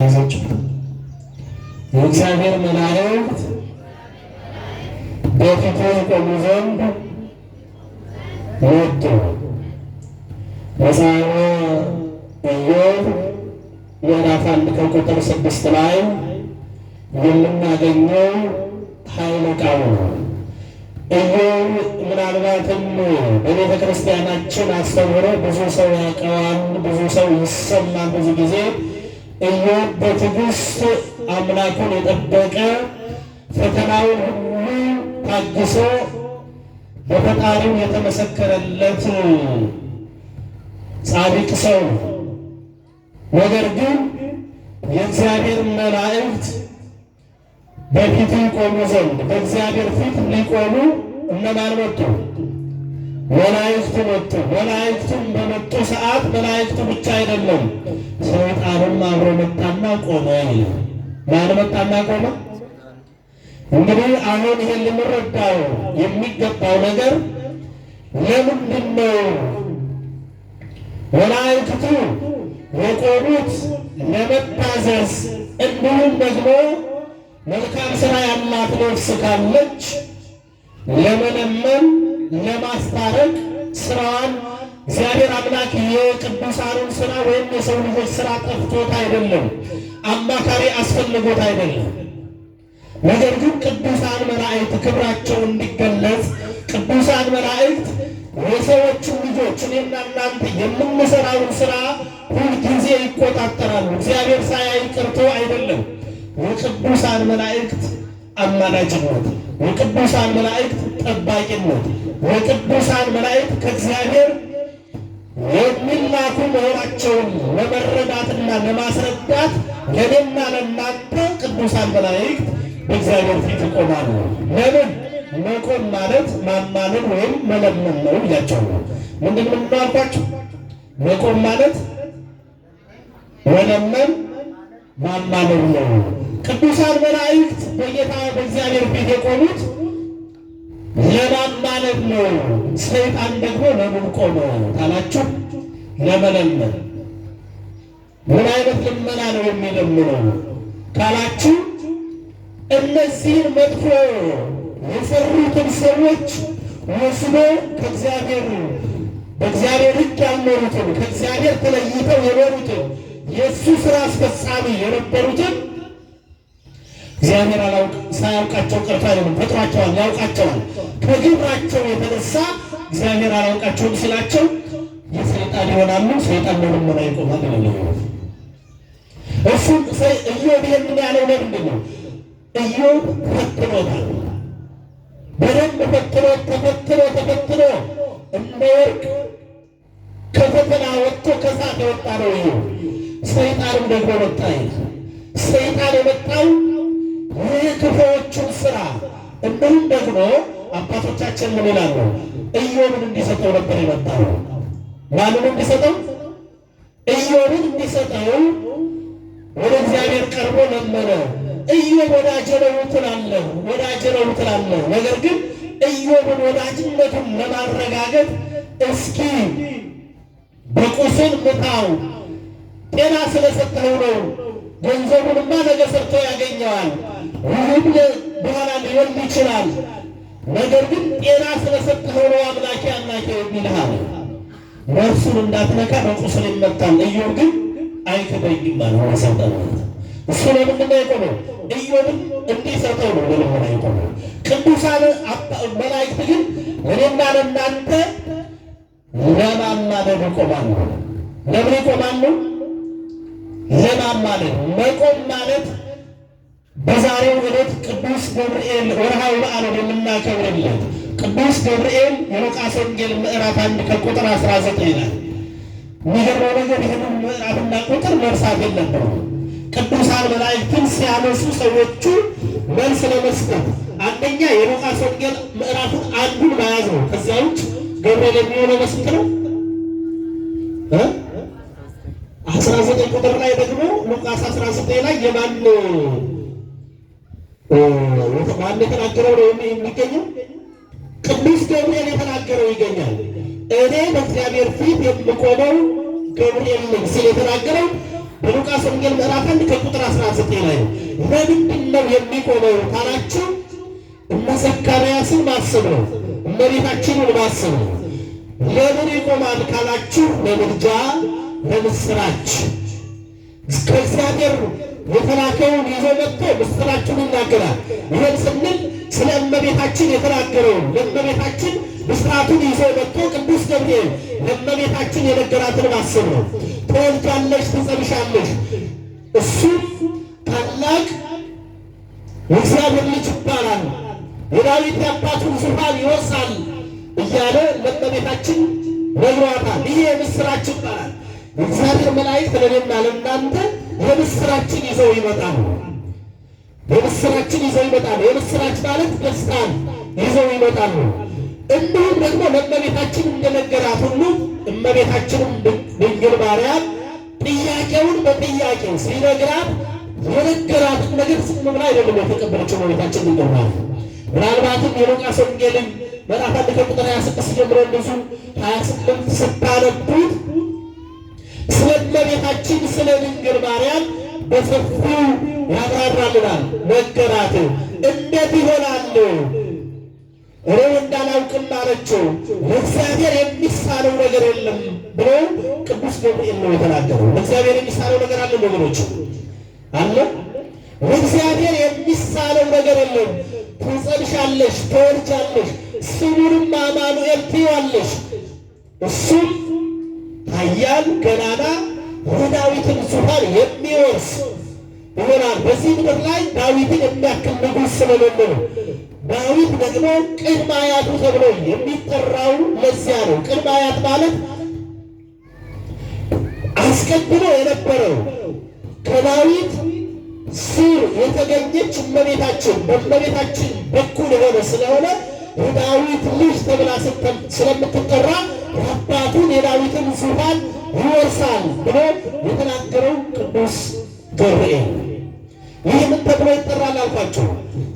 ያዘችው። የእግዚአብሔር መላእክት በፊቱ ይቆሙ ዘንድ መጡ። መጽሐፈ ኢዮብ ምዕራፍ 1 ከቁጥር 6 ላይ የምናገኘው ኃይለ ቃል ነው። ኢዮብ ምናልባትም በቤተ ክርስቲያናችን አስተምህሮ ብዙ ሰው ያውቀዋል፣ ብዙ ሰው ይሰማል። ብዙ ጊዜ ኢዮብ በትዕግስት አምላኩን የጠበቀ፣ ፈተናውን ሁሉ ታግሶ በፈጣሪው የተመሰከረለት ጻድቅ ሰው ነው። ነገር ግን የእግዚአብሔር መላእክት በፊቱ ይቆሙ ዘንድ፣ በእግዚአብሔር ፊት ሊቆሙ እነማን መጡ? መላእክቱ መጡ። መላእክቱም በመጡ ሰዓት መላእክቱ ብቻ አይደለም፣ ሰይጣንም አብሮ መጣና ቆመ። ማን መጣና ቆመ? እንግዲህ አሁን ይሄን ልንረዳው የሚገባው ነገር ለምንድን ነው መላእክቱ የቆሙት? ለመታዘዝ፣ እንዲሁም ደግሞ መልካም ስራ ያላት ነፍስ ካለች ለመለመን፣ ለማስታረቅ። ስራዋን እግዚአብሔር አምላክ የቅዱሳኑን ስራ ወይም የሰው ልጆች ስራ ጠፍቶት አይደለም፣ አማካሪ አስፈልጎት አይደለም። ነገር ግን ቅዱሳን መላእክት ክብራቸው እንዲገለጽ፣ ቅዱሳን መላእክት የሰዎችን ልጆች፣ እኔና እናንተ የምንሰራውን ስራ ሁልጊዜ ይቆጣጠራሉ። እግዚአብሔር ሳያይ ቀርቶ አይደለም። የቅዱሳን መላእክት አማላጅነት፣ የቅዱሳን መላእክት ጠባቂነት፣ የቅዱሳን መላእክት ከእግዚአብሔር የሚላኩ መሆናቸውን ለመረዳትና ለማስረዳት ለእኔና ለእናንተ ቅዱሳን መላእክት በእግዚአብሔር ፊት ይቆማሉ። ለምን? መቆም ማለት ማማለድ ወይም መለመን ነው ብያቸው ነው። ምንድን ምን አልኳቸው? መቆም ማለት መለመን፣ ማማለድ ነው። ቅዱሳን መላእክት በጌታ በእግዚአብሔር ፊት የቆሙት ለማማለድ ነው። ሰይጣን ደግሞ ለምን ቆመ ካላችሁ ለመለመን። ምን አይነት ልመና ነው የሚለምነው ካላችሁ እነዚህን መጥፎ የሰሩትን ሰዎች ወስዶ ከእግዚአብሔር፣ በእግዚአብሔር ሕግ ያልኖሩትን፣ ከእግዚአብሔር ተለይተው የኖሩትን፣ የእሱ ስራ አስፈጻሚ የነበሩትን እግዚአብሔር አላውቅ ሳያውቃቸው ቀርቶ አይደለም፣ ፈጥሯቸዋል፣ ያውቃቸዋል። ከግብራቸው የተነሳ እግዚአብሔር አላውቃቸውም ሲላቸው የሰይጣን ይሆናሉ። ሰይጣን ለልመና ይቆማል ይላል። እሱም ኢዮብ ይሄንን ያለው ለምንድን ነው? ኢዮብ ፈትኖታል። በደንብ ፈትኖ፣ ተፈትኖ ተፈትኖ እንደ ወርቅ ከፈተና ወጥቶ ከእሳት የወጣ ነው ኢዮብ። ሰይጣንም ደግሞ መጣ ይላል። ሰይጣን የመጣው ይህ ክፉዎቹን ስራ፣ እንዲሁም ደግሞ አባቶቻችን ምን ይላሉ? ኢዮብን እንዲሰጠው ነበር የመጣው። ማንን እንዲሰጠው? ኢዮብን እንዲሰጠው ወደ እግዚአብሔር ቀርቦ ለመነ። ኢዮብ ወዳጄ ነው ትላለህ፣ ወዳጄ ነው ትላለህ። ነገር ግን ኢዮብን ወዳጅነቱን ለማረጋገጥ እስኪ በቁስል ምታው፣ ጤና ስለሰጠኸው ነው። ገንዘቡንማ ነገ ሰርቶ ያገኘዋል። ይህም በኋላ ሊወልድ ይችላል። ነገር ግን ጤና ስለሰጠኸው ነው አምላኬ አምላኬ የሚልሃል። ነፍሱን እንዳትነካ በቁስል ይመታል። ኢዮብ ግን አይክደኝም አለ ሰይጣን ማለት። እሱ ለምንድን ነው የቆመው? ኢዮብን እንዲሰጠው ነው ለልመና የቆመው። ቅዱሳን መላእክት ግን እኔና ለእናንተ ለማማለድ ይቆማሉ። ለምን ይቆማሉ? ለማማለድ። መቆም ማለት በዛሬው ዕለት ቅዱስ ገብርኤል ወርሃዊ በዓሉን የምናከብርለት ቅዱስ ገብርኤል የሉቃስ ወንጌል ምዕራፍ 1 ከቁጥር 19 ላይ። የሚገርመው ነገር ይህንን ምዕራፍና ቁጥር መርሳት የለብንም። ቅዱሳን መላእክትን ሲያነሱ ሰዎቹ መልስ ለመስጠት አንደኛ የሉቃስ ወንጌል ምዕራፉን አንዱን መያዝ ነው። ከዚያ ውጭ ገብርኤል የሚሆነው በስንት ነው? 19 ቁጥር ላይ ደግሞ ሉቃስ 19 ላይ የማን ማን የተናገረው ነው የሚገኘው? ቅዱስ ገብርኤል የተናገረው ይገኛል። እኔ በእግዚአብሔር ፊት የምቆመው ገብርኤል ነኝ ሲል የተናገረው። በሉቃስ ወንጌል ምዕራፍ 1 ከቁጥር 19 ላይ ለምንድን ነው የሚቆመው ካላችሁ እነ ዘካርያስን ማሰብ ነው፣ እመቤታችንን ማሰብ ነው። ለምን ይቆማል ካላችሁ ለምልጃ፣ ለምስራች ከእግዚአብሔር የተላከውን ይዞ መጥቶ ምስራችን ይናገራል። ይህን ስንል ስለ እመቤታችን የተናገረውን ለእመቤታችን ምስራቱን ይዞ መጥቶ ቅዱስ ገብርኤል ለእመቤታችን የነገራትን ማሰብ ነው። ትወልጃለሽ፣ ትጸንሻለሽ፣ እሱም ታላቅ የእግዚአብሔር ልጅ ይባላል፣ የዳዊት የአባቱን ዙፋን ይወርሳል እያለ ለእመቤታችን ነግሯታል። ይሄ የምስራች ይባላል። የእግዚአብሔር መላእክት ለእኔና ለእናንተ የምስራችን ይዘው ይመጣሉ። የምስራችን ይዘው ይመጣሉ። የምስራች ማለት ደስታን ይዘው ይመጣሉ። እንዲሁም ደግሞ ለእመቤታችን እንደነገራት ሁሉ እመቤታችንም ድንግል ማርያም ጥያቄውን በጥያቄው ሲነግራት የነገራትን ነገር ዝም ብላ አይደለም የተቀበለችው እመቤታችን ድንግል ማርያም። ምናልባትም የሉቃስ ወንጌልን ምዕራፍ 1 ከቁጥር 26 ጀምሮ እንደዚሁ 28 ስታነቡት ስለ እመቤታችን ስለ ድንግል ማርያም በሰፊው ያብራራልናል። ነገራት። እንዴት ይሆናል? እኔ እንዳላውቅም አለችው። ለእግዚአብሔር የሚሳነው ነገር የለም ብሎ ቅዱስ ገብርኤል ነው የተናገረው። ለእግዚአብሔር የሚሳነው ነገር አለ ወገኖች? አለ። ለእግዚአብሔር የሚሳነው ነገር የለም። ትጸንሻለሽ፣ ትወልጃለሽ፣ ስሙንም አማኑኤል ትይዋለሽ፣ እሱም ኃያል ገናና የዳዊትን ዙፋን የሚወርስ ይሆናል። በዚህ ምድር ላይ ዳዊትን የሚያክል ንጉሥ ስለሌለ ነው። ዳዊት ደግሞ ቅድመ አያቱ ተብሎ የሚጠራው ለዚያ ነው። ቅድመ አያት ማለት አስቀድሞ የነበረው ከዳዊት ስር የተገኘች እመቤታችን በእመቤታችን በኩል የሆነ ስለሆነ የዳዊት ልጅ ተብላ ስለምትጠራ የአባቱን የዳዊትን ዙፋን ይወርሳል ብሎ የተናገረው ቅዱስ ገብርኤል። ይህ ምን ተብሎ ይጠራል አልኳቸው?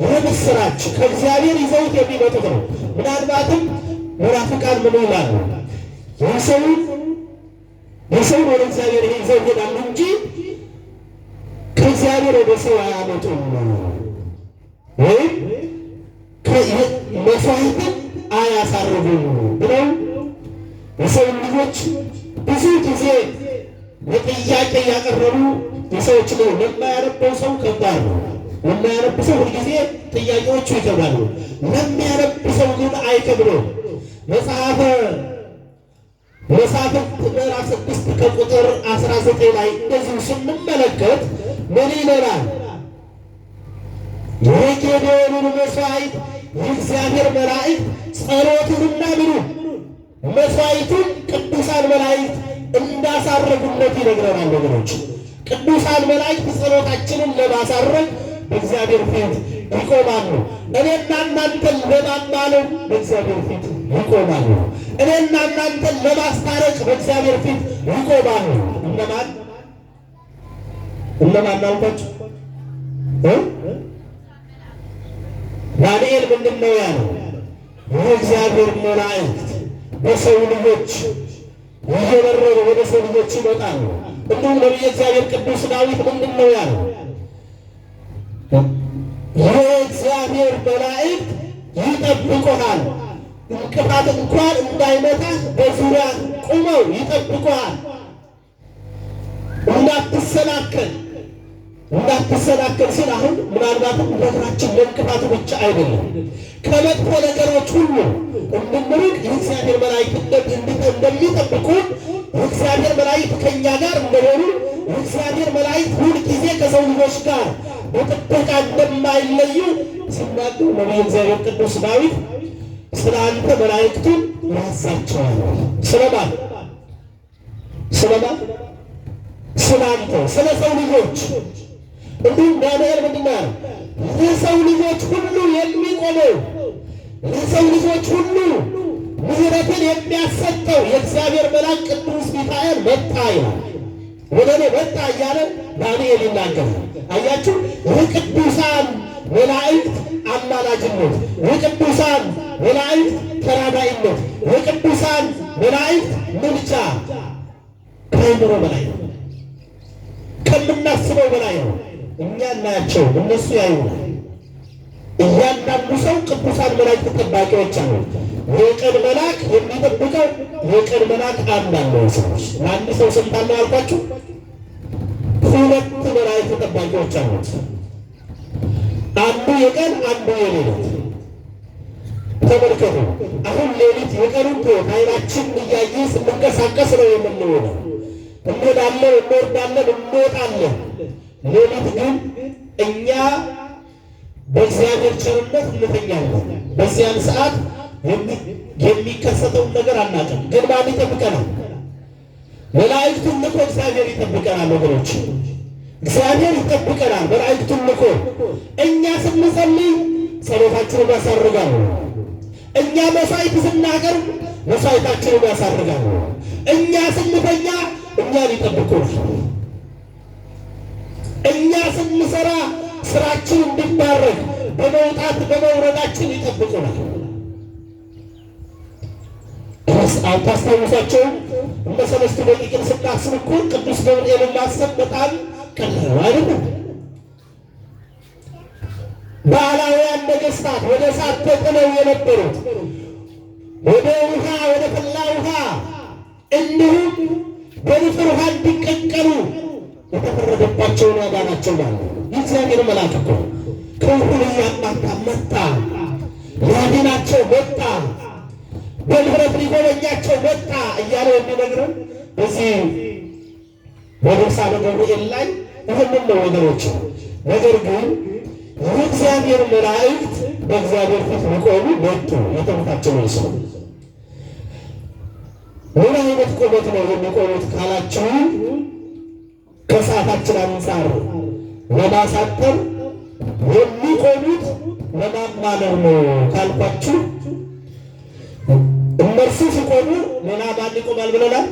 የምስራች ከእግዚአብሔር ይዘውት የሚመጡት ነው። ምናልባትም መናፍቃን ምን ይላሉ? የሰውን ወደ እግዚአብሔር ይዘው ይሄዳሉ እንጂ ከእግዚአብሔር ወደ ሰው አያመጡም፣ ወይም መስዋዕትን አያሳርጉም ብለው የሰው ልጆች ብዙ ጊዜ ለጥያቄ ያቀረቡ የሰዎች ነው። ለማያነበው ሰው ከባድ ነው። ለማያነብ ሰው ሁልጊዜ ጥያቄዎቹ ይከብዳሉ። ለሚያነብ ሰው ግን አይከብደውም። መጽሐፈ መሳፍንት ምዕራፍ 6 ከቁጥር 19 ላይ እንደዚሁ ስንመለከት ምን ይለናል? የጌዴዎንን መስዋዕት የእግዚአብሔር መላእክት ጸሎቱንና ምኑ መስዋዕቱን ቅዱሳን መላእክት እንዳሳረጉለት ይነግረናል። ወገኖች ቅዱሳን መላእክት ጸሎታችንን ለማሳረግ በእግዚአብሔር ፊት ይቆማሉ። እኔና እናንተን ለማማለድ በእግዚአብሔር ፊት ይቆማሉ። እኔና እናንተን ለማስታረቅ በእግዚአብሔር ፊት ይቆማሉ። እነማን እነማን አልኳችሁ? ዳንኤል ምንድን ነው ያለው? የእግዚአብሔር መላእክት በሰው ልጆች እየበረሩ ወደ ሰው ልጆች ይመጣሉ። እንዲሁም ነቢየ እግዚአብሔር ቅዱስ ዳዊት ምንድን ነው ያለው? የእግዚአብሔር መላእክት ይጠብቁሃል፣ እንቅፋት እንኳን እንዳይመታህ በዙሪያ ቁመው ይጠብቁሃል፣ እንዳትሰናከል እንዳትሰናከል ሲል አሁን ምናልባትም ለእግራችን ለእንቅፋቱ ብቻ አይደለም፣ ከመጥፎ ነገሮች ሁሉ እንድንርቅ የእግዚአብሔር መላእክት እንደሚጠብቁን፣ የእግዚአብሔር መላእክት ከእኛ ጋር እንደሆኑ፣ የእግዚአብሔር መላእክት ሁል ጊዜ ከሰው ልጆች ጋር በጥበቃ እንደማይለዩ ሲናገር ነቢየ እግዚአብሔር ቅዱስ ዳዊት ስለ አንተ መላእክቱን ያዛቸዋል። ስለማን? ስለማን? ስለ አንተ፣ ስለ ሰው ልጆች። እንዲሁም ዳንኤል ምንድን ነው ያለው? ለሰው ልጆች ሁሉ የሚቆመው፣ ለሰው ልጆች ሁሉ ምሕረትን የሚያሰጠው የእግዚአብሔር መልአክ ቅዱስ ሚካኤል መጣ ይላል። ወደ እኔ መጣ እያለ ዳንኤል ይናገራል። አያችሁ፣ የቅዱሳን መላእክት አማላጅነት፣ የቅዱሳን መላእክት ተራዳኢነት፣ የቅዱሳን መላእክት ምልጃ ከአእምሮ በላይ ነው። ከምናስበው በላይ ነው። እኛ እናያቸው፣ እነሱ ያዩናል። እያንዳንዱ ሰው ቅዱሳን መላእክት ጠባቂዎች አሉ። የቀን መልአክ የሚጠብቀው የቀን መልአክ አንድ አለው። ሰዎች ለአንድ ሰው ስንት አለው አልኳችሁ? ሁለት መላእክት ጠባቂዎች አሉት። አንዱ የቀን አንዱ የሌሊት። ተመልከቱ። አሁን ሌሊት የቀኑን ተወት፣ ዓይናችን እያየ ስንንቀሳቀስ ነው የምንውለው። እንሄዳለን፣ እንወርዳለን፣ እንወጣለን። ሌሊት ግን እኛ በእግዚአብሔር ቸርነት እንተኛለን። በዚያን ሰዓት የሚከሰተውን ነገር አናውቅም። ግን ማን ይጠብቀናል? መላእክቱን ልኮ እግዚአብሔር ይጠብቀናል። ወገኖች እግዚአብሔር ይጠብቀናል መላእክቱን ልኮ። እኛ ስንጸልይ ጸሎታችንን ያሳርጋሉ። እኛ መሥዋዕት ስናቀርብ መሥዋዕታችንን ያሳርጋሉ። እኛ ስንተኛ እኛን ይጠብቁናል። እኛ ስንሰራ ስራችን እንዲባረክ በመውጣት በመውረዳችን ይጠብቁናል። አታስታውሳቸውም? እነ ሰለስቱ ደቂቅን ስናስብ እኮ ቅዱስ ገብርኤልን ማሰብ በጣም ቀላል ነው አይደለም? ባላውያን ነገሥታት ወደ እሳት ተጥለው የነበሩት ወደ ውሃ ወደ ፈላ ውሃ እንዲሁም በንፍር ውሃ እንዲቀቀሉ የተፈረደባቸውን ያዳናቸው ማለት ነው። የእግዚአብሔር መልአክ እኮ ክንፉን እያማታ መጣ፣ ሊያድናቸው መጣ፣ በምሕረት ሊጎበኛቸው መጣ እያለ የሚነግረን በዚህ በድርሳነ ገብርኤል ላይ ይህንን ነው ወገኖች። ነገር ግን የእግዚአብሔር መላእክት በእግዚአብሔር ፊት ሊቆሙ መጡ። የተመታቸው መልስ ነው። ምን አይነት ቁመት ነው የሚቆሙት ካላችሁ ከሰዓታችን አንጻር ለማሳጠር የሚቆሙት ለማማለር ነው ካልኳችሁ እነርሱ ሲቆሙ ሌላ ማን ይቆማል ብለናል?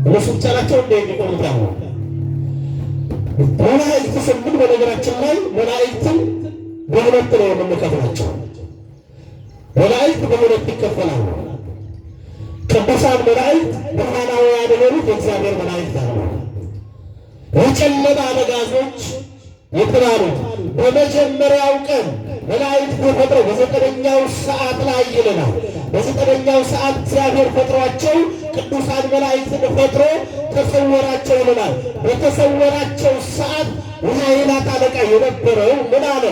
እነሱ ብቻ ናቸው እንደ የሚቆሙት ያሉ መላእክት ስንል በነገራችን ላይ መላእክትን በሁለት ነው የምንከፍላቸው። መላእክት በሁለት ይከፈላሉ። ቅዱሳን መላእክት፣ ብርሃናውያን የሆኑት የእግዚአብሔር መላእክት አሉ። የጨለማ አበጋዞች የተባሉት በመጀመሪያው ቀን መላእክት ተፈጥረው በዘጠነኛው ሰዓት ላይ ይለናል። በዘጠነኛው ሰዓት እግዚአብሔር ፈጥሯቸው ቅዱሳን መላእክትን ፈጥሮ ተሰወራቸው ይለናል። በተሰወራቸው ሰዓት የኃይላት አለቃ የነበረው ምን አለ?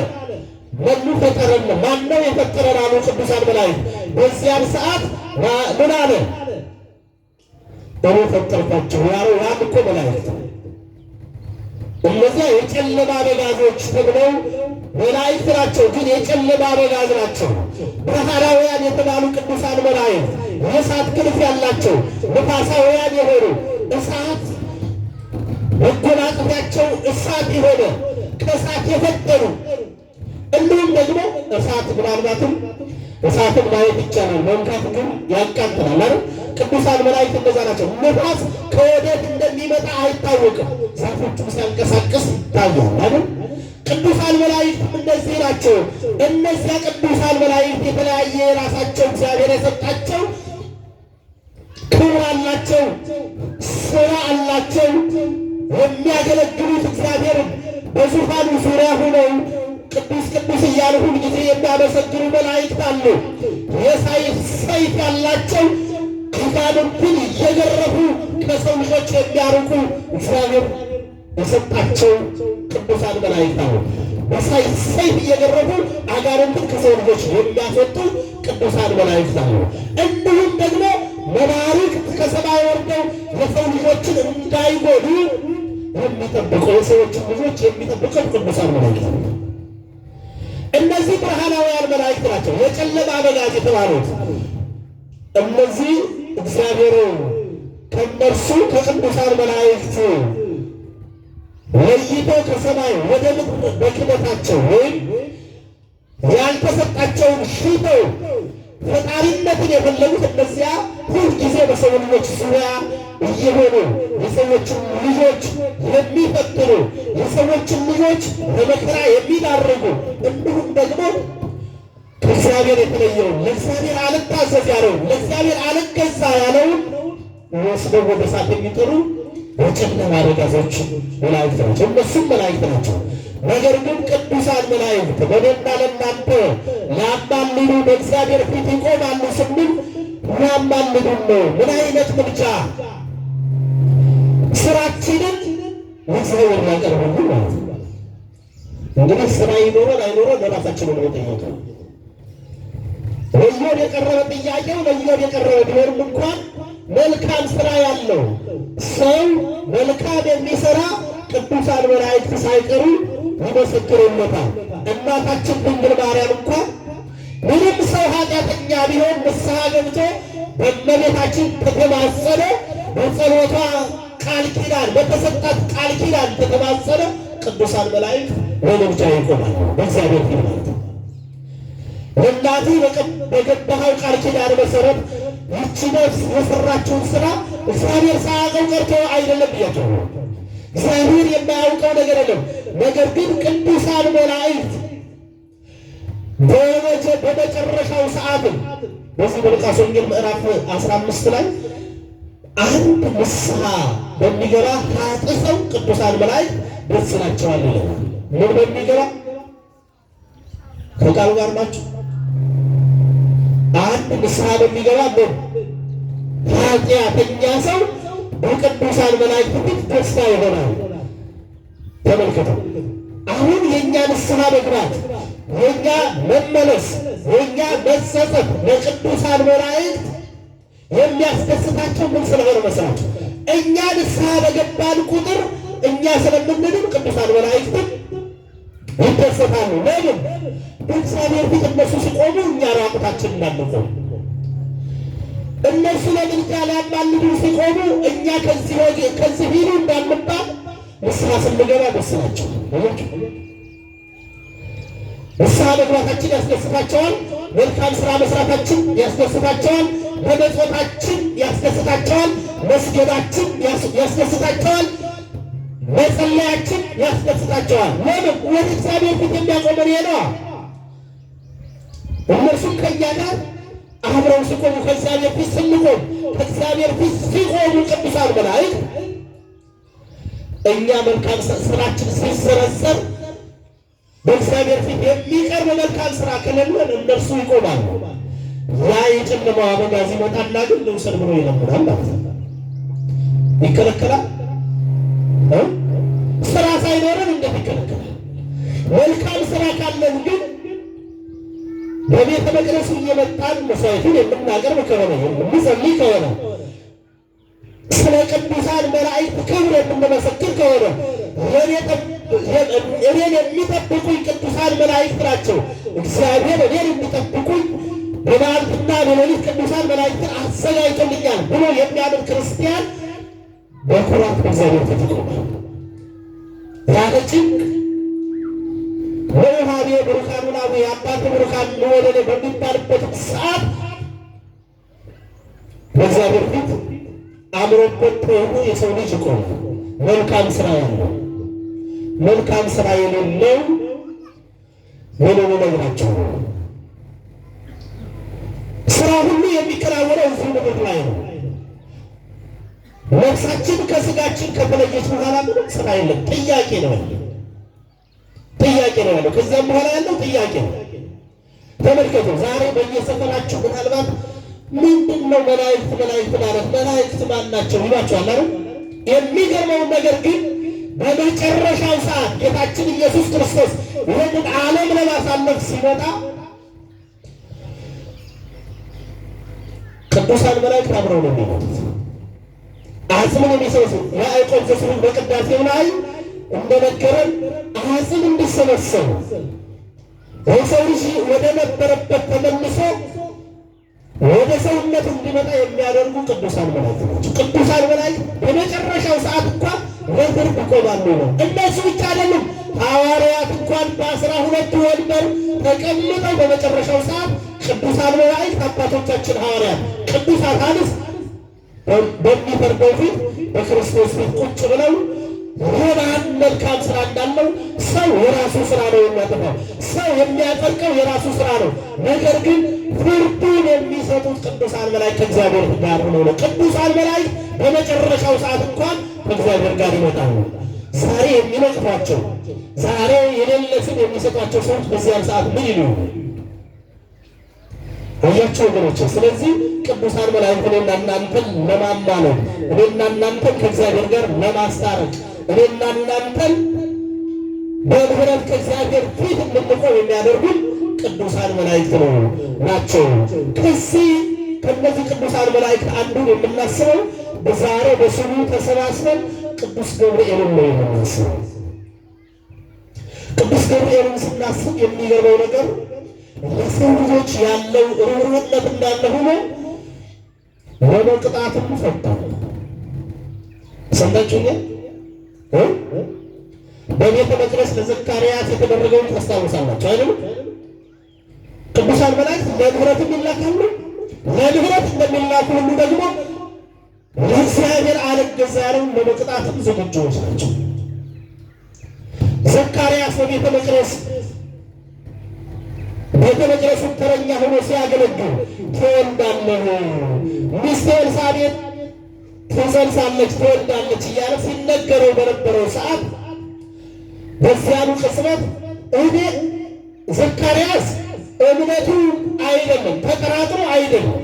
መኑ ፈጠረን? ማነው የፈጠረን አሉ ቅዱሳን መላእክት። በዚያን ሰዓት ምን አለ? እኔ ፈጠርኳቸው ያለው ያም እኮ መላእክት እነዚያ የጨለማ አበጋዞች ተብለው መላእክት ናቸው፣ ግን የጨለማ አበጋዝ ናቸው። ብርሃናውያን የተባሉ ቅዱሳን መላእክት የእሳት ክንፍ ያላቸው ንፋሳውያን የሆኑ እሳት መጎናጸፊያቸው እሳት የሆነ ከእሳት የፈጠሩ እንዲሁም ደግሞ እሳት ምናልባትም እሳትን ማየት ይቻላል፣ መንካት ግን ያቃጥላል አይደል? ቅዱሳን መላእክት እንደዛ ናቸው። ንፋስ ከወዴት እንደሚመጣ አይታወቅም። ዛፎቹም ሲያንቀሳቅስ ይታያል አይደል? ቅዱሳን መላእክትም እንደዚህ ናቸው። እነዚያ ቅዱሳን መላእክት የተለያየ የራሳቸው እግዚአብሔር የሰጣቸው ክብር አላቸው፣ ስራ አላቸው። የሚያገለግሉት እግዚአብሔርን በዙፋኑ ዙሪያ ሆነው ቅዱስ ቅዱስ እያሉ ሁል ጊዜ የሚያመሰግኑ መላእክት አሉ። የሰይፍ ሰይፍ ያላቸው አጋንንትን እየገረፉ ከሰው ልጆች የሚያርቁ እግዚአብሔር የሰጣቸው ቅዱሳን መላእክት አሉ። በሰይፍ ሰይፍ እየገረፉ አጋንንትን ከሰው ልጆች የሚያስወጡ ቅዱሳን መላእክት አሉ። እንዲሁም ደግሞ መባርክት ከሰማይ ወርደው የሰው ልጆችን እንዳይጎዱ የሚጠብቁ የሰዎችን ልጆች የሚጠብቁ ቅዱሳን መላእክት አሉ። እነዚህ ብርሃናውያን መላእክት ናቸው። የጨለማ አበጋዝ የተባሉት እነዚህ እግዚአብሔር ከእነርሱ ከቅዱሳን መላእክት ለይቶ ከሰማይ ወደ ምድር በክደታቸው ወይም ያልተሰጣቸውን ሽተው ፈጣሪነትን የፈለጉት እነዚያ ሁልጊዜ በሰው ልጆች ዙሪያ እየሆኑ የሰዎችን ልጆች የሚፈትኑ የሰዎችን ልጆች ለመከራ የሚዳርጉ እንዲሁም ደግሞ ከእግዚአብሔር የተለየውን ለእግዚአብሔር አልታዘዝ ያለውን ለእግዚአብሔር አልገዛ ያለውን ወስደው ወደ እሳት የሚጥሉ የጨለማ አበጋዞች መላእክት ናቸው። እነሱም መላእክት ናቸው። ነገር ግን ቅዱሳን መላእክት ለእኔና ለእናንተ ሊያማልዱ በእግዚአብሔር ፊት ይቆማሉ ስንል ሊያማልዱን ነው። ምን አይነት ምልጃ! ስራችንን ለእግዚአብሔር ሊያቀርቡልን ማለት ነው። እንግዲህ ስራ ይኖረን አይኖረን ለራሳችን ነው የጠየቀው። ለኢዮብ የቀረበ ጥያቄው ለኢዮብ የቀረበ ቢሆንም እንኳን መልካም ስራ ያለው ሰው መልካም የሚሰራ ቅዱሳን መላእክት ሳይቀሩ ይመሰክሩለታል። እናታችን ድንግል ማርያም እንኳን ምንም ሰው ኃጢአተኛ ቢሆን ንስሐ ገብቶ በእመቤታችን ተተማጸነ፣ በጸሎቷ ቃል ኪዳን በተሰጣት ቃል ኪዳን ተተማጸነ፣ ቅዱሳን መላእክት ለምልጃ ይቆማሉ በእግዚአብሔር ፊት ማለት ነው። ለእናቱ በገባኸው ቃል ኪዳን መሰረት ይቺ ነፍስ የሰራችውን ስራ እግዚአብሔር ሳያውቀው ቀርቶ አይደለም ብያቸው። እግዚአብሔር የማያውቀው ነገር የለም። ነገር ግን ቅዱሳን መላእክት በመጨረሻው ሰዓትም በዚህ በሉቃስ ወንጌል ምዕራፍ 15 ላይ አንድ ንስሐ በሚገባ ኃጥእ ሰው ቅዱሳን መላእክት ደስ ይላቸዋል ይለናል። ምን በሚገባ? ከቃሉ ጋር ናቸው። አንድ ንስሐ በሚገባ ምን ኃጢአተኛ ሰው በቅዱሳን መላእክት ፊት ደስታ ይሆናል። ተመልከቱ። አሁን የእኛ ንስሐ መግባት፣ የእኛ መመለስ፣ የእኛ መጸጸት ለቅዱሳን መላእክት የሚያስደስታቸው ምን ስለሆነ መሰላችሁ? እኛ ንስሐ በገባን ቁጥር እኛ ስለምንድን ቅዱሳን መላእክትም ይደሰታሉ። ለምን? በእግዚአብሔር ፊት እነሱ ሲቆሙ እኛ ራቁታችን እንዳንቆም፣ እነሱ ለምልጃ ሊያማልዱ ሲቆሙ እኛ ከዚህ ወዲህ ከዚህ ሂዱ እንዳንባል ንስሐ ስንገባ ደስ ይላቸዋል። ንስሐ መግባታችን ያስደስታቸዋል። መልካም ስራ መስራታችን ያስደስታቸዋል። በመጾታችን ያስደስታቸዋል። መስገዳችን ያስደስታቸዋል። መጸለያችን ያስደስታቸዋል። ለምን? ወደ እግዚአብሔር ፊት የሚያቆመን ይሄ ነው። እነርሱም ከእኛ ጋር አብረው ሲቆሙ ከእግዚአብሔር ፊት ስንቆም ከእግዚአብሔር ፊት ሲቆሙ ቅዱሳን መላእክት እኛ መልካም ስራችን ሲዘረዘር በእግዚአብሔር ፊት የሚቀርብ መልካም ስራ ከሌለን እነርሱ ይቆማሉ። ያ የጨለማው አበጋዝ ይመጣና ግን ልውሰድ ብሎ ይለምናል ማለት ነው። ይከለከላል። ስራ ሳይኖረን እንዴት ይከለከላል? መልካም ስራ ካለን ግን በቤተ መቅደሱ እየመጣን መስዋዕቱን የምናቀርብ ከሆነ፣ የምንጸልይ ከሆነ፣ ስለ ቅዱሳን መላእክት ክብር የምንመሰክር ከሆነ፣ እኔን የሚጠብቁኝ ቅዱሳን መላእክት ናቸው፣ እግዚአብሔር እኔን የሚጠብቁኝ በመዓልትና በሌሊት ቅዱሳን መላእክትን አዘጋጅቶልኛል ብሎ የሚያምን ክርስቲያን በኩራት በእግዚአብሔር ፊት ይቆማል። ያለ ጭንቅ ወውሃቤ ብሩካን ላቡ የአባት ብሩካን ወደኔ በሚባልበት ሰዓት በእግዚአብሔር ፊት አምሮበት ተውቦ የሰው ልጅ ይቆማል። መልካም ስራ ያለው። መልካም ስራ የሌለው ምን እነግራቸው? ስራ ሁሉ የሚከናወነው እዚሁ ምድር ላይ ነው። ነፍሳችን ከስጋችን ከተለየች በኋላ ምንም ስራ የለም። ጥያቄ ነው ያለው። ጥያቄ ነው ያለው። ከዚያም በኋላ ያለው ጥያቄ ነው። ተመልከቱ፣ ዛሬ በየሰፈራችሁ ምናልባት ምንድን ነው መላእክት መላእክት ማለት መላእክት ማን ናቸው ይሏችኋል አይደል? የሚገርመውን ነገር ግን በመጨረሻው ሰዓት ጌታችን ኢየሱስ ክርስቶስ ይህንን ዓለም ለማሳለፍ ሲመጣ ቅዱሳን መላእክት አብረው ነው የሚመጡት። አጽምን የሚሰበስቡ ያዕቆብ ዘስሩግ በቅዳሴው ላይ እንደነገረን አጽም እንዲሰበሰቡ የሰው ልጅ ወደ ነበረበት ተመልሶ ወደ ሰውነቱ እንዲመጣ የሚያደርጉ ቅዱሳን መላእክት ናቸው። ቅዱሳን መላእክት በመጨረሻው ሰዓት እንኳን ለፍርድ ይቆማሉ ነው። እነሱ ብቻ አይደሉም። ሐዋርያት እንኳን በ12ቱ ወንበር ተቀምጠው በመጨረሻው ሰዓት ቅዱሳን መላእክት አባቶቻችን ሐዋርያት ቅዱሳን አንስት በሚፈርደው ፊት በክርስቶስ ፊት ቁጭ ብለው የማን መልካም ስራ እንዳለው ሰው የራሱ ስራ ነው የሚያጠፋው። ሰው የሚያጸድቀው የራሱ ስራ ነው። ነገር ግን ፍርዱን የሚሰጡት ቅዱሳን መላእክት ከእግዚአብሔር ጋር ሆነው ነው። ቅዱሳን መላእክት በመጨረሻው ሰዓት እንኳን ከእግዚአብሔር ጋር ይመጣሉ። ዛሬ የሚነቅፏቸው፣ ዛሬ የሌለ ስም የሚሰጧቸው ሰዎች በዚያን ሰዓት ምን ይሉ አያቸው ወገኖች? ስለዚህ ቅዱሳን መላእክት እኔና እናንተን ለማማለድ፣ እኔና እናንተን ከእግዚአብሔር ጋር ለማስታረቅ፣ እኔና እናንተን በምህረት ከእግዚአብሔር ፊት እንድንቆም የሚያደርጉን ቅዱሳን መላእክት ነው ናቸው። ከዚህ ከነዚህ ቅዱሳን መላእክት አንዱን የምናስበው በዛሬ በስሙ ተሰባስበን ቅዱስ ገብርኤልን ነው የምናስበው። ቅዱስ ገብርኤልን ስናስብ የሚገርመው ነገር ለሰው ልጆች ያለው ርኅሩህነት እንዳለ ሆኖ ለመቅጣትም ፈጣን ነው። ሰምታችሁኛል? በቤተ መቅደስ ለዘካርያስ የተደረገውን ታስታውሳላችሁ አይደል? ቅዱሳን መላእክት ለምህረትም ይላካሉ። ለምህረት እንደሚላኩ ሁሉ ደግሞ ለእግዚአብሔር አልገዛ ያለውን ለመቅጣትም ዝግጁዎች ናቸው። ዘካርያስ በቤተ መቅደስ ቤተ መቅደሱን ተረኛ ሆኖ ሲያገለግል ትወልዳለህ፣ ሚስት ኤልሳቤጥ ትጸንሳለች፣ ትወልዳለች እያለ ሲነገረው በነበረው ሰዓት በዚያኑ ቅጽበት እኔ ዘካርያስ እምነቱ አይደለም ተጠራጥሮ አይደለም፣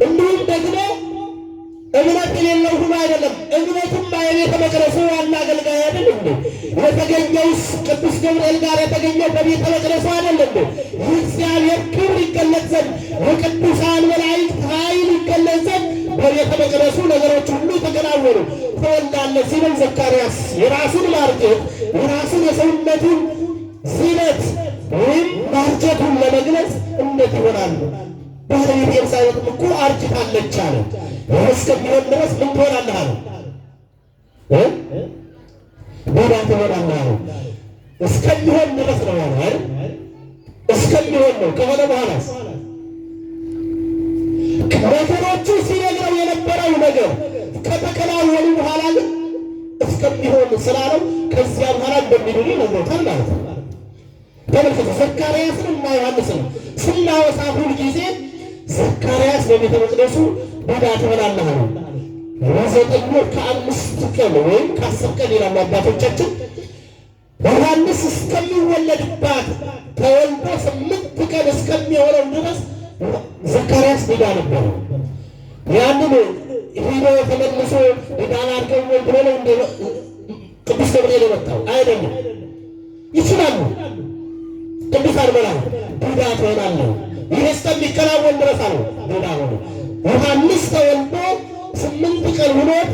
እንዲሁም ደግሞ እምነት የሌለው ሁሉ አይደለም። እምነቱም የቤተ መቅደሱ ዋና አገልጋይ አይደል እንዴ? የተገኘውስ ቅዱስ ገብርኤል ጋር የተገኘው በቤተ መቅደሱ አይደል እንዴ? የእግዚአብሔር ክብር ይገለጽ ዘንድ፣ የቅዱሳን መላእክት ኃይል ይገለጽ ዘንድ በቤተ መቅደሱ ነገሮች ሁሉ ተከናወኑ። ትወልዳለህ ሲለው ዘካርያስ የራሱን ማርጀት፣ የራሱን የሰውነቱን ዝነት ወይም ማርጀቱን ለመግለጽ እንዴት ይሆናል? ባለቤት ኤልሳቤጥም እኮ አርጅታለች አለ። ይህ እስከሚሆን ድረስ ምን ትሆናለህ አለው? ዲዳ ትሆናለህ አለው። እስከሚሆን ድረስ ነው ያለው አይደል? እስከሚሆን ነው። ከሆነ በኋላስ ነገሮቹ ሲነግረው የነበረው ነገር ከተከናወኑ በኋላ ግን እስከሚሆን ስላለው ከዚያ በኋላ እንደሚድኑ ነግሮታል ማለት ነው። ተመልከቱ፣ ዘካርያስን እና ዮሐንስን ስናወሳ ሁል ጊዜ ዘካርያስ በቤተ መቅደሱ ዲዳ ትሆናለህ አለው። ለ9 ወር ከ5 ቀን ወይም ከ10 ቀን ይላሉ አባቶቻችን፣ ዮሐንስ እስከሚወለድባት ተወልዶ 8 ቀን እስከሚሆነው ድረስ ዘካርያስ ዲዳ ነበረ። ያንን ሂዶ ተመልሶ ዲዳ አድርገው ወይ ብሎ ነው እንደ ቅዱስ ገብርኤል የመጣው አይደለም። ይችላሉ ቅዱሳን መላእክት ዲዳ ትሆናለህ፣ ይህ እስከሚከናወን ድረስ አለው ዲዳ ሆነ። ዮሐንስ ተወልዶ 8 ቀን ሆኖት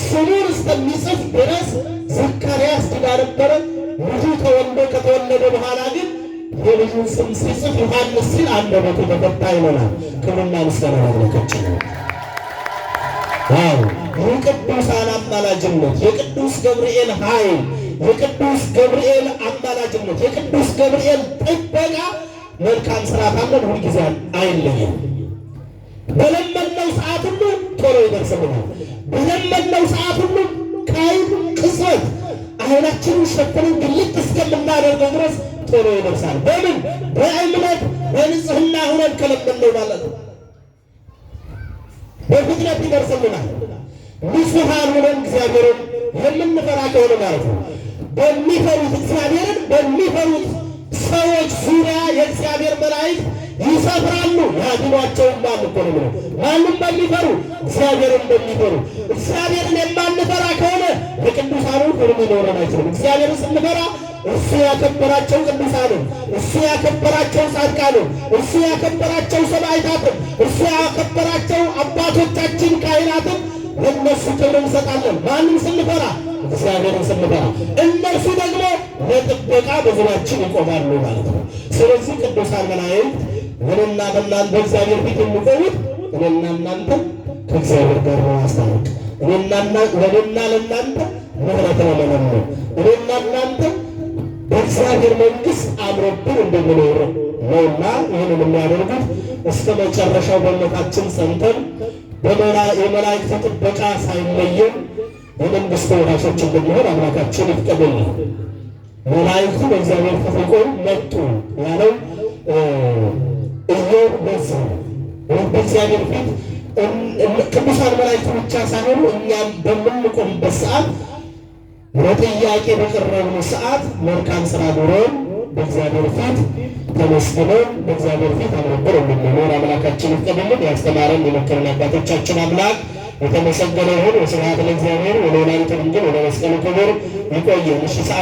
ስሙን እስከሚጽፍ ድረስ ዘካርያስ ዲዳ ነበረ። ልጁ ተወልዶ ከተወለደ በኋላ ግን የልጁን ስም ሲጽፍ ዮሐንስ ሲል አንደበቱ ተፈታ ይሆናል። ክብርና ምስጋና ለአምላካችን ነው። ዋው! የቅዱሳን አማላጅነት፣ የቅዱስ ገብርኤል ኃይል፣ የቅዱስ ገብርኤል አማላጅነት፣ የቅዱስ ገብርኤል ጥበቃ መልካም ስራ ካለን ሁልጊዜ አይለየም። በለመነው ሰዓት ሁሉ ቶሎ ይደርስልናል። በለመነው ሰዓት ሁሉ ከዓይን ቅጽበት ዓይናችንን ሸፍነን ግልጥ እስከምናደርገው ድረስ ቶሎ ይደርሳል። በምን? በእምነት በንጽህና ሆነን ከለመነው ማለት ነው። በፍጥነት ይደርስልናል። ንጹሐን ሆነን እግዚአብሔርን የምንፈራ ከሆነ ማለት ነው። በሚፈሩት እግዚአብሔርን በሚፈሩት ሰዎች ዙሪያ የእግዚአብሔር መላእክት ይሰፍራሉ፣ ያድኗቸውማል እኮ ነው የሚለው። ማንም በሚፈሩ እግዚአብሔርን በሚፈሩ። እግዚአብሔርን የማንፈራ ከሆነ የቅዱሳኑ ክብር ሊኖረን አይችልም። እግዚአብሔርን ስንፈራ እርሱ ያከበራቸው ቅዱሳንን፣ እርሱ ያከበራቸው ጻድቃንን፣ እርሱ ያከበራቸው ሰማዕታትን፣ እርሱ ያከበራቸው አባቶቻችን ካህናትን ለእነሱ ክብር እንሰጣለን። ማንም ስንፈራ? እግዚአብሔርን ስንፈራ፣ እነርሱ ደግሞ ለጥበቃ በዙሪያችን ይቆማሉ ማለት ነው። ስለዚህ ቅዱሳን መላእክት እኔና በእናንተ በእግዚአብሔር ፊት የሚቆሙት እኔና እናንተ ከእግዚአብሔር ጋር ለማስታረቅ፣ እኔና ለእኔና ለእናንተ ምህረት ለመለመን፣ እኔና እናንተ በእግዚአብሔር መንግሥት አምሮብን እንደምኖር ነውና ይህንን የሚያደርጉት እስከ መጨረሻው በእምነታችን ጸንተን የመላእክት ጥበቃ ሳይለየን የመንግስቱ ወራሾች እንድንሆን አምላካችን ይፍቀድልን። መላእክቱ በእግዚአብሔር ፊት ሊቆሙ መጡ ያለው ኢዮብ ለዚህ ነው። በእግዚአብሔር ፊት ቅዱሳን መላእክቱ ብቻ ሳይሆኑ እኛም በምንቆምበት ሰዓት፣ ለጥያቄ በቀረብን ሰዓት መልካም ስራ ኑሮን በእግዚአብሔር ፊት ተመስግነን በእግዚአብሔር ፊት አምሮብን እንድንኖር አምላካችን ይፍቀድልን። ያስተማረን የመከረን አባቶቻችን አምላክ የተመሰገነ ይሁን። ወስብሐት ለእግዚአብሔር ወለወላዲቱ ድንግል ወለመስቀሉ ክቡር። ይቆየን። እሺ ሰዓት።